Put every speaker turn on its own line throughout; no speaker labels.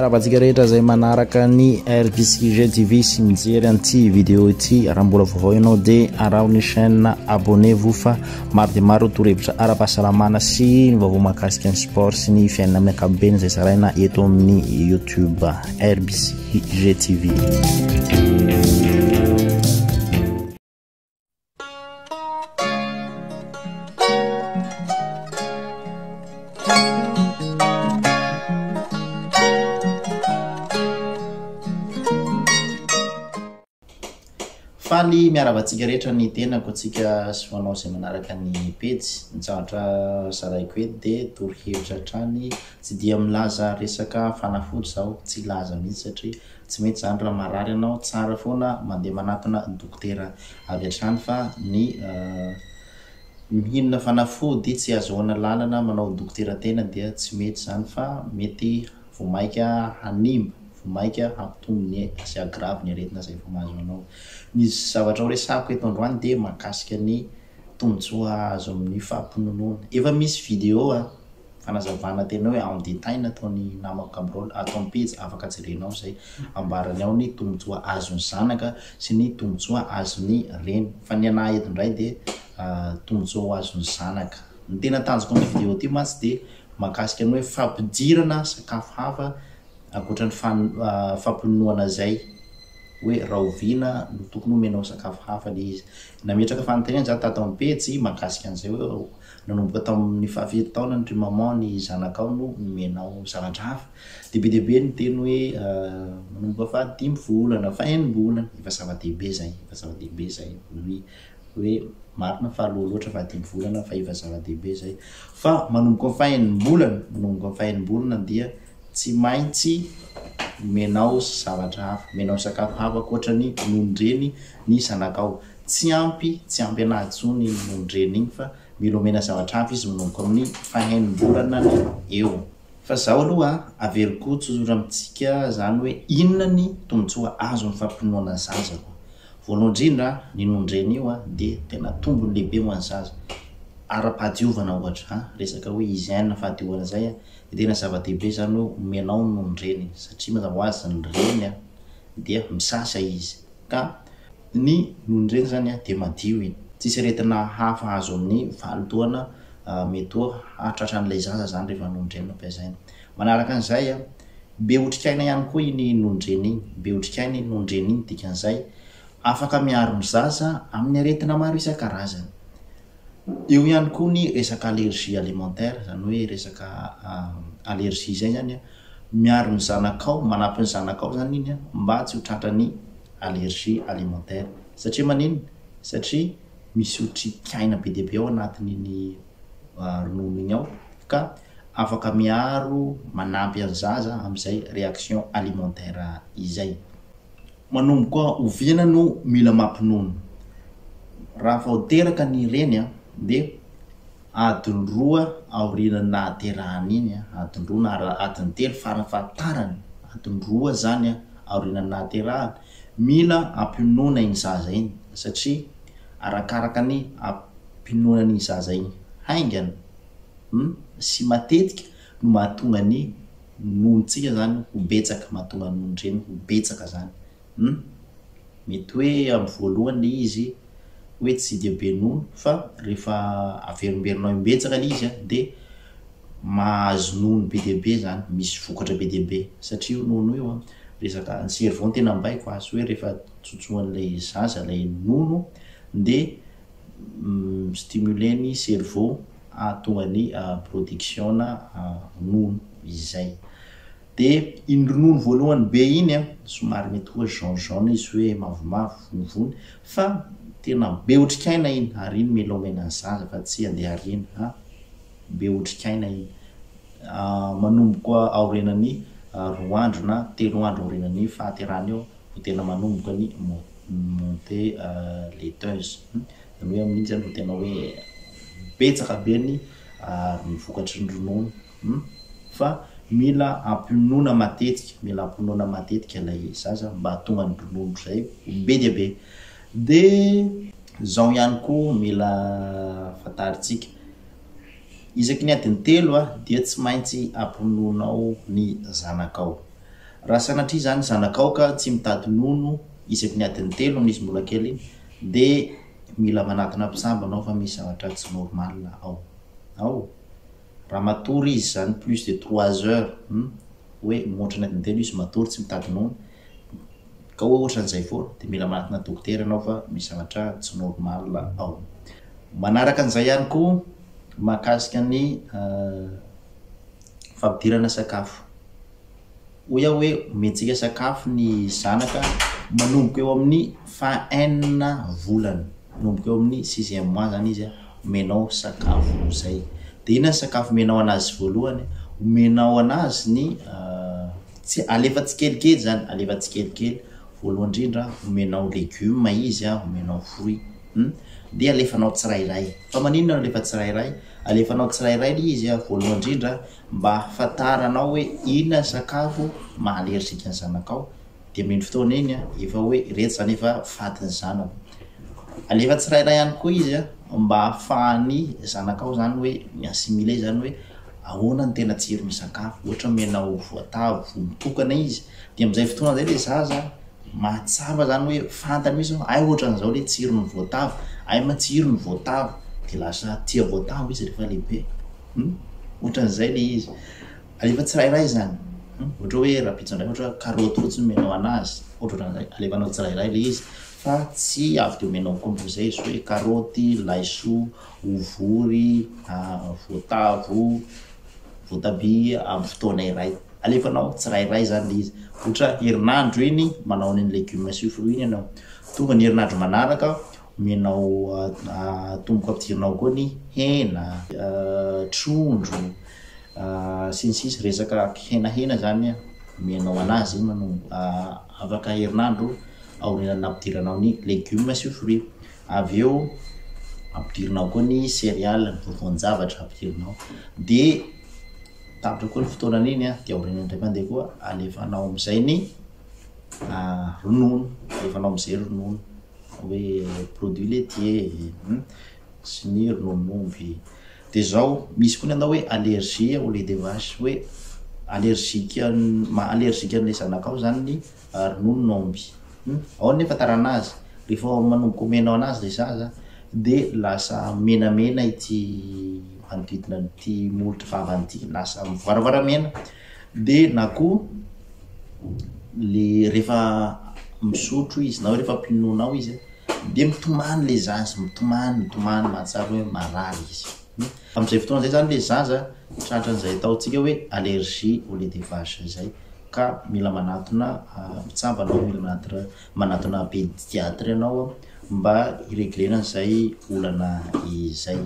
Miarahaba antsika rehetra izay manaraka ny RBCG TV sy mijery an'ity vidéo ity. Raha mbola vaovao ianao dia araho ny chaîne, abonnez-vous fa maro dia maro torohevitra ara-pahasalamana sy ny vaovao mahakasika ny sport sy ny fiainana amin'ny ankapobeny izay zaraina eto amin'ny YouTube RBCG TV. Faly miarahaba antsika rehetra ny tenako, antsika sy ho anao izay manaraka ny pejy. Ny zavatra zaraiko eto dia torohevitra hatrany, tsy dia milaza resaka fanafody izaho, tsy hilaza mihitsy satria tsy mety izany raha marary ianao, tsara foana mandeha manatona dokotera avy hatrany fa ny mihinana fanafody tsy azahoana lalana manao dokotera tena dia tsy mety izany fa mety vao maika hanimba, vao maika hampitombo ny sy hahagrave ny aretina izay efa mahazo anao. Ny zavatra ho resahako eto androany dia mahakasika ny tombontsoa azo amin'ny fampinonoana. Efa misy vidéo a, fanazavana tena hoe en détail nataon'ny namako Cabrol ato amin'ny pejy afaka jerenao izay ambarany ao ny tombontsoa azon'ny zanaka sy ny tombontsoa azon'ny reny. Fa ny anah eto indray dia tombontsoa ho azon'ny zanaka. Ny tena tanjoko amin'ity vidéo ity mantsy dia Mahakasika ny hoe fampidirana sakafo hafa ankoatra ny fampinonoana izay hoe rahoviana no tokony homenao sakafo hafa ilay izy. Nametraka fanontaniana za tato amin'ny pejy mahakasika an'izay hoe nanomboka tamin'ny fahafiry taonany ry maman ny zanakao no nomenao zavatra hafa? Dia be dia be ny niteny hoe manomboka fahadimy volana, fahaenim-bolana, efa zava-dehibe izay, efa zava-dehibe izay. Hoe marina fa aloha loatra faha dimy volana fa efa zava-dehibe izay. Fa manomboka amin'ny faha enim-bolana, manomboka amin'ny faha enim-bolana dia tsy maintsy omenao zavatra hafa, omenao sakafo hafa ankoatra ny nonon-dreny ny zanakao. Tsy ampy, tsy ampy anazy intsony iny nonon-dreny iny fa mila omena zavatra hafa izy manomboka amin'ny faha enim-bolana eo. Fa zaho aloha averiko tsotsotra amintsika zany hoe inona ny tombotsoa azon'ny fampinonoana zaza aloha. Voalohany indrindra, ny nonon-dreny io dia tena tombony lehibe ho an'ny zaza. Ara-pahadiovana ohatra, resaka hoe hygiène, fahadiovana izay, dia tena zava-dehibe izany hoe omenao ny nonon-dreny satria mazava ho azy ny reny dia misasa izy ka ny nonon-dreny izany dia madio iny. Tsisy aretina hafa azo amin'ny fahalotoana mety ho hahatratra an'ilay zaza izany rehefa nonon-dreny no ampiasaina. Manaraka an'izay, be otrikaina ihany koa iny nonon-dreny iny. Be otrikaina iny nonon-dreny iny, dikan'izay, afaka miaro ny zaza amin'ny aretina maro isan-karazany. Eo ihany koa ny resaka allergie alimentaire, izany hoe resaka allergie izay izany, miaro ny zanakao, manampy ny zanakao izany iny mba tsy ho tratran'ny allergie alimentaire. Satria maninona? Satria misy otrikaina be dia be ao anatin'iny ronono iny ao ka afaka miaro, manampy an'ny zaza amin'izay réaction alimentaire izay. Manomboka oviana no mila mampinono? Raha vao teraka ny reny dia adiny roa aorian'ny nahaterahany iny, adiny roa na adiny telo farafahatarany, adiny roa zany aorian'ny nahaterahany, mila ampinonoana iny zaza iny satria arakaraka ny ampinonoana an'iny zaza iny haingana sy matetika no mahatonga ny nonontsika zany ho betsaka, mahatonga ny nonon-dreny ho betsaka zany. Hum. Mety hoe amin'ny voalohany le izy hoe tsy dia be nono fa rehefa averimberinao imbetsaka le izy an de mahazo nono be dia be zany, misy vokatra be dia be satria io nono io an resaka ny cerveau no tena mibaiko azy hoe rehefa tsotsoan'ilay zaza ilay nono de mi-stimuler ny cerveau hahatonga ny production-na ronono izay. Dia iny ronono voalohany be iny an, somary mety hoe jaune jaune izy hoe mavomavo, vonivony, fa tena be otrikaina iny ary iny mila omena ny zaza fa tsy andeha ariana an, be otrikaina iny. Manomboka aorianan'ny roa andro na telo andro aorianan'ny fahaterahana eo vao tena manomboka ny montée laiteuse. Izany hoe amin'iny izany vao tena hoe betsaka be ny vokatry ny ronono fa mila ampinonoana matetika, mila ampinonoana matetika ilay zaza mba hahatonga ny ronono izay ho be dia be. Dia izao ihany koa mila fantarintsika, isaky ny adiny telo dia tsy maintsy ampinonoinao ny zanakao. Raha sanatria izany zanakao ka tsy mitady nono isaky ny adiny telo amin'izy mbola kely iny dia mila manatona mpitsabo anao fa misy zavatra tsy normal ao. Ao. Raha matory izy izany plus de trois heures hum hoe mihoatra ny adiny telo izy matory tsy mitady nono ka hoe ohatran'izay foana dia mila manatona dokotera ianao fa misy zavatra tsy normal ao. Manaraka an'izay ihany koa mahakasika ny fampidirana sakafo. Hoy aho hoe omentsika sakafo ny zanaka manomboka eo amin'ny faha enina volana, manomboka eo amin'ny sixième mois zany izy omenao sakafo zay. De inona ny sakafo omenao anazy voalohany? Omenao anazy ny tsy alefa tsikelikely zany, alefa tsikelikely, voalohany indrindra omenao legioma izy an, omenao fruit de alefanao tsirairay. Fa maninona no alefa tsirairay? Alefanao tsirairay le izy an, voalohany indrindra mba ahafantaranao hoe inona ny sakafo maha allergique ny zanakao, dia amin'iny fotoana iny efa hoe ireto izany efa fatin'ny zanako. Alefa tsirairay ihany koa izy mba ahafahan'ny zanakao izany hoe mi-assimiler izany hoe ahoana ny tena tsiron'ny sakafo, ohatra omenao voatavo mitokana izy dia amin'izay fotoana izay ilay zaza mahatsapa izany hoe fantany mihitsy hoe hay ohatran'izao ilay tsiron'ny voatavo, hay matsiro ny voatavo, dia lasa tia voatavo izy rehefa lehibe. Hum ohatran'izay le izy. Alefa tsirairay izany. Hum ohatra hoe rahampitso indray ohatra hoe karaoty fotsiny omenao anazy, ohatrohatran'izay. Alefanao tsirairay le izy fa tsy avy de omenao composé izy hoe karaoty, laisoa, ovory, voatavo, voatabia amin'ny fotoana iray. Alefanao tsirairay izany le izy. Ohatra herinandro iny manao an'iny legioma sy fruit iny ianao. Tonga ny herinandro manaraka Omenao atomboka ampidirinao koa ny hena, trondro, sy ny sisa Resaka henahena zany omenao anazy manomboka afaka herinandro aorianan'ny nampidiranao ny legioma sy fruit. Avy eo ampidirinao koa ny céréales, ny vovoan-javatra ampidirinao. De tapitra koa ny fotoanan'iny an, de aorianan'ny indray mandeha koa alefanao am'zay ny ronono, alefanao am'zay ronono. hoe produit laitier sy ny rononon'omby. De zao, misy koa ny atao hoe allergie au lait de vache hoe allergique maha allergique an'le zanakao zany ny rononon'omby. Ao ny ahafantarana azy, rehefa manomboka omenao anazy le zaza de lasa menamena ity manodidina an'ity molotra vavany ity, lasa mivoaravara mena. De na koa le rehefa misotro izy na hoe rehefa ampinonoinao izy de mitomany le zaza, mitomany, mitomany mahatsiaro hoe marary izy. Am'zay fotoana zay zany le zaza tratran'izay ataontsika hoe allergie au lait de vache zay ka mila manatona mpitsabo anao, mila manatona manatona pédiatre ianao mba hi-regler-na an'izay olana izay.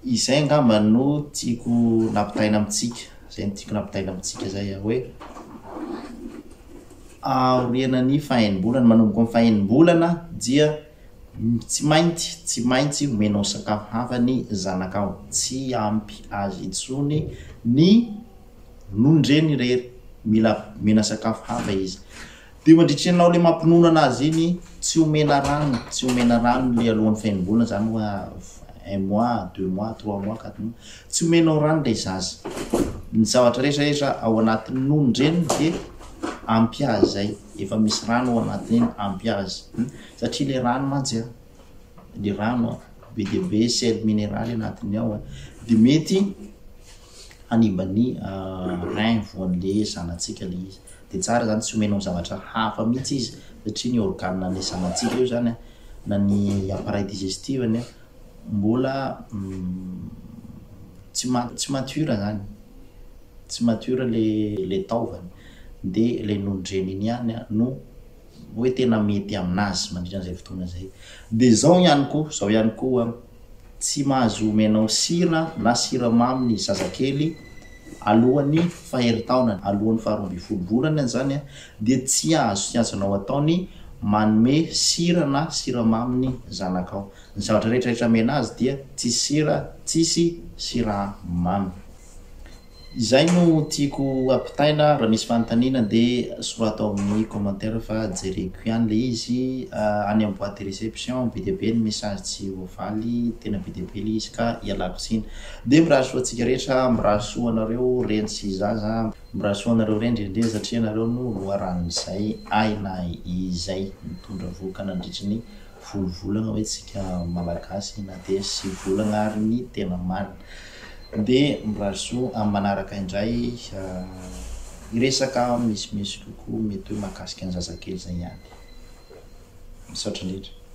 Izay angamba no tiako nampitaina amintsika, izay no tiako nampitaina amintsika izay an, hoe aorianan'ny faha-enim-bolana, manomboka amin'ny faha-enim-bolana dia tsy maintsy, tsy maintsy omenao sakafo hafa ny zanakao, tsy ampy azy intsony ny nonon-dreny irery, mila omena sakafo hafa izy. Dia mandritra ianao le mampinono anazy iny, tsy omena rano, tsy omena rano le alohan'ny fahenibolana zany hoa un mois, deux mois, trois mois, quatre mois, tsy omenao rano le zaza. Ny zavatra rehetra rehetra ao anatin'ny nonon-dreniny dia ampy azy zay, efa misy rano ao anatin'iny ampy azy, satria le rano mantsy an, le rano an, be dia be sel mineraly anatiny ao an, de mety hanimba ny rein voan'le zanatsika le izy. De tsara zany tsy omenao zavatra hafa mihitsy izy satria ny organe an'le zanatsika io zany an, na ny appareil digestif-ny an, mbola tsy ma- tsy mature zany, tsy mature le le taovany, de le nonon-dreny iny ihany an no hoe tena mety aminazy mandritra an'izay fotoana zay. De zao ihany koa, zao ihany koa. Tsy mahazo omenao sira na siramamy ny zazakely alohan'ny faherin-taonany, alohan'ny faharoambinifolo volana izany dia tsy azo tsy azonao atao ny manome sira na siramamy ny zanakao. Ny zavatra rehetra rehetra omena azy dia tsisy sira, tsisy siramamy. Izay no tiako ampitaina, raha misy fanontaniana dia sorato ao amin'ny commentaire fa jereko ihany le izy, any amin'ny boite de réception be dia be ny message tsy voavaly, tena be dia be le izy ka ialako tsiny. Dia mirary soa antsika rehetra, mirary soa anareo reny sy zaza, mirary soa anareo reny indrindra satria ianareo no loharanon'izay aina izay nitondra vohoka nandritry ny folo volagna hoe tsika malagasy na dia sivy volagna ary ny tena marina. Dia mirary soa amin'ny manaraka indray hiresaka misimisy kokoa mety hoe mahakasika ny zazakely izay ihany. Misaotra indrindra.